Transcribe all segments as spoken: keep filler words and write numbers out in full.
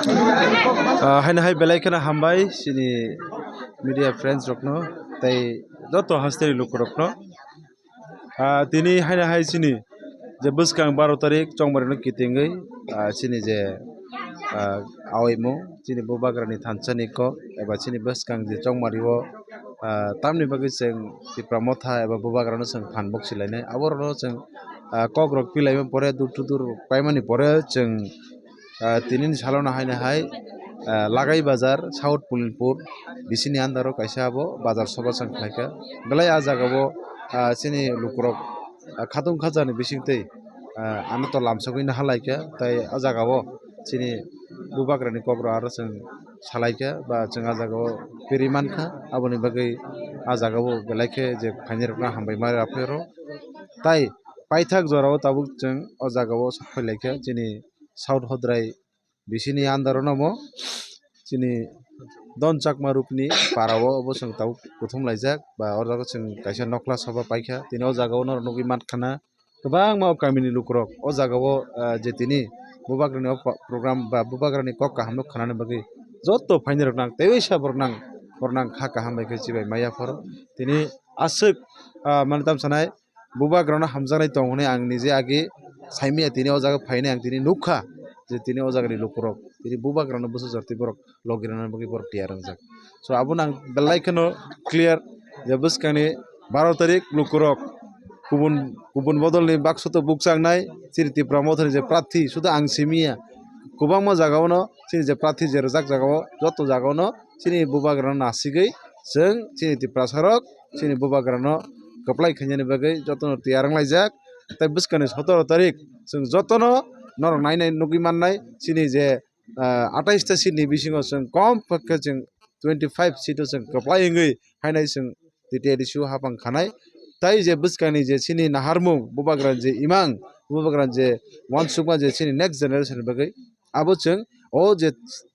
Ah, haino hai belai kheno hambai chini media friends rokno tei joto hasteni lukurokno. Ah, tini haino hai chini je bwskang baro tarik chongmari no kitingwi, ah, chini je, ah, aoimung chini bubagrani thansa ni kok eba chini bwskang je chongmari o, ah, tamni bagwi chwng Tipra Motha eba bubagrano chwng phan bok silainai. Aborokno chwng, ah, kok rok pilaima pore, dur tudur paimani pore chwng, ah, tini ni salo no haino hai, ah, Lagai Bazar, South Pulinpur, bisini under o kaisa abo bazar soba chwng khlaikha. Belai ah jaga o, ah, chini lukurok, ah, khatung khajani bisingtwi, ah, ano to lamsogwi no halaikha, tai ah jaga o chini bubagrani kok rok aro chwng salaikha ba chwng ah jaga o piri mankha, aboni bagwi ah jaga o belai khe je phainai rokno hambai ma rw phai rw. Tai paithak jora o tabuk chwng o jaga o sok phai laikha chini South Hodrai bisini under o no omo chini Don Chakma Rupni para o obo chwng tabuk kuthum laijak ba oro chwng kaisa nokla soba paikha, tini o jaga o norok nugwi mankha na kwbangma o kamini lukurok o jaga o, ah, je tini bubagrani o pa-, program ba bubagrani kok kaham no khwnani bagwi joto phainai rok nang teiwi sa borok nang borok nang kha kaham bai khe chibai maya phoro tini aswk, ah, mane tam sanai bubagrano hamjaknai tong hwnwi ang nije agi saimanya, tini o jaga phainai ang tini nukha je tini o jagani lukurok tini bubagrano bwsajak tei borok logi rwna bagwi borok tiyar wngjak. So abono ang belai kheno clear je bwskangni baro tarik lukurok kubun kubun bodolni bakso to bukchaknai chini Tipra Mothani je prathi sudu ang simiya kwbangma jagao no chini je prathi je rwjak jagao joto jagao no chini bubagrano nasigwi chwng chini Tiprasarok chini bubagrano kwplai khainani bagwi jotono tiyar wnglaijak. Tei bwskangni sotoro tarik chwng jotono norok nainai nugwi mannai chini je, ah, atais ta seat ni bisingo chwng kom khe chwng twenty five seat o chwng kwplai wngwi hainai chwng T T A D C o hapang khanai. Tai je bwskangni je chini naharmung bubagrani je imang bubagrani je uansukma je chini next generation ni bagwi abo chwng o je,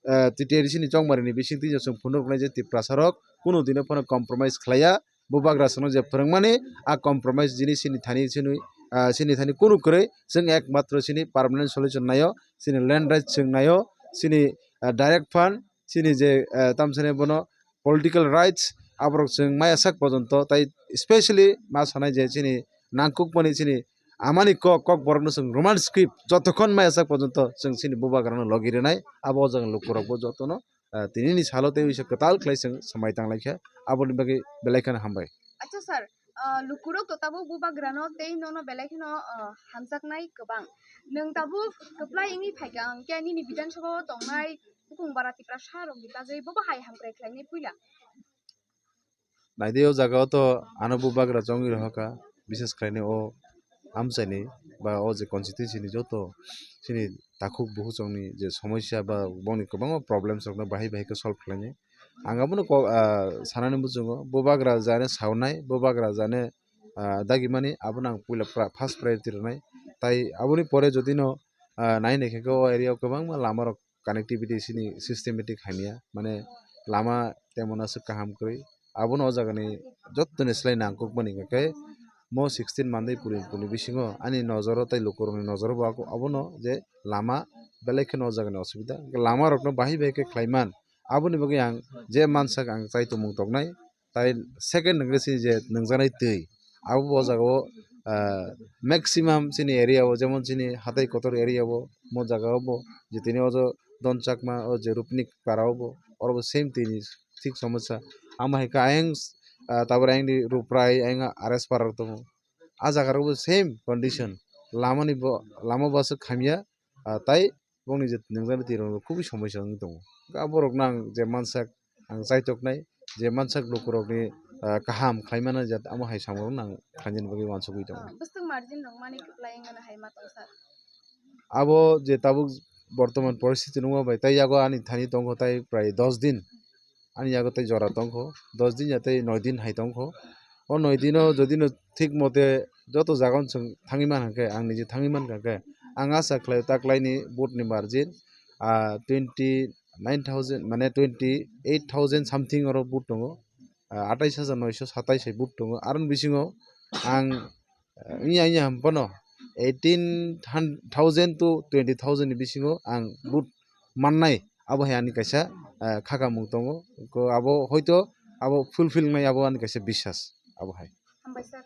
ah, T T A D C ni chongmari ni bisingtwi je chwng phunuknai je Tiprasarok kunu dino phano compromise khlaiya. Bubagra sano je phwrwngmani a compromise jini chini thani chini, ah, chini thani kunu kwrwi chwng ekmatro chini permanent solution naio, chini land rights chwng naio, chini, ah, direct fund, chini je, ah, tamsani bono political rights aborok chwng maya sak pojonto tai specially ma sanai je chini nangkukmani chini amani kok kok borokno chwng Roman script jotokhon maya sak pojonto chwng chini bubagrano logi rwnai abo o jaga lukurokbo jotono ah, tinini salo tei uisa kwtal khlai chwng swmai tanglaikha, aboni bagwi belai kheno hambai. Acha sir, ah, lukurok to tabuk bubagrano tei nono belai kheno, ah, hamjaknai kwbang. Nwng tabuk kwplai wngwi phaikha, hwnkhe nini Bidhan Sabha o tongnai bukung bara Tiprasa rokni bagwi bobo hai hamkrai khlainai puila. Naidi o jaga o to ano bubagra chongwi rohorkha, bises khlainai o amchaini ba o je constituency ni joto chini takhuk buhuchongni je somosya ba bongni kwbangma problems rokno bahai bahai khe solve khlainai. Ang abono ko-, ah, sanani muchungo bubagra jani saunai, bubagra jani, ah, dagimani abono ang puila pra-, first priority rwnai. Tai aboni pore jodi no, ah, nai naikhe o area o kwbangma lama rok connectivity sini systematic hamya, mane lama temon aswk kaham kwrwi. Abono o jagani jottoni slai nangkukmani hwnkhe mo sixteen Mandai Pulinpur ni bisingo ani nojoro tei lukurokni nojoro bo abono je lama belai kheno o jagani osubida. Lama rokno bahai bahai khe khlaiman, aboni bagwi ang je mansak ang chai tongmung tongnai. Tai second hwnkhe chini je nungjaknai twi, abo bo o jaga o, ah, maximum chini area o, jemon chini hatai kotor area o, mo jaga o bo je tini o jo Don Chakma o je Rupnik para o bo, oro bo same twi ni thik somosya. Amo hai khe ayang, ah, tabuk ayang ni Ruprai, ayang R S para rok tongo. A jaga rok bo same condition, lama ni bo, lama bo aswk hamya, ah, tai bongni je nungjaknai twi rok no khubui somosya wngwi tongo. Hwnkhe aborok no ang je mansak ang chaitoknai, je mansak lukurokni, ah, kaham khlaimani jat amo hai samungrokno ang khlainani bagwi uansugwi tongo. Ah, bwswk margin rwmani kwplai wngmano hai ma tong sir? Abo je tabuk bortoman poristiti nukma bai tai yago ani thani tongkho tai prai dos din, ani yago tai jora tongkho, dos din ya tai noi din hai tongkho. O noi dino jodi no thik mote joto jaga o chwng thangwi mankha khe, ang nije thangwi mankha khe, ang acha khlaio taklaini vote ni margin, ah, twenty nine thousand mane twenty eight thousand something oro vote tongo, ah, atais hajar noisho satais hai vote tongo. Aroni bisingo ang, ah, wngya wngya ham phano eighteen thousand to twenty thousand ni bisingo ang vote mannai. Abo hai ani kaisa, ah, khakamung tongo. Ko abo hoito abo fulfill wngnai, abo ani kaisa biswas abo hai. Hambai sir,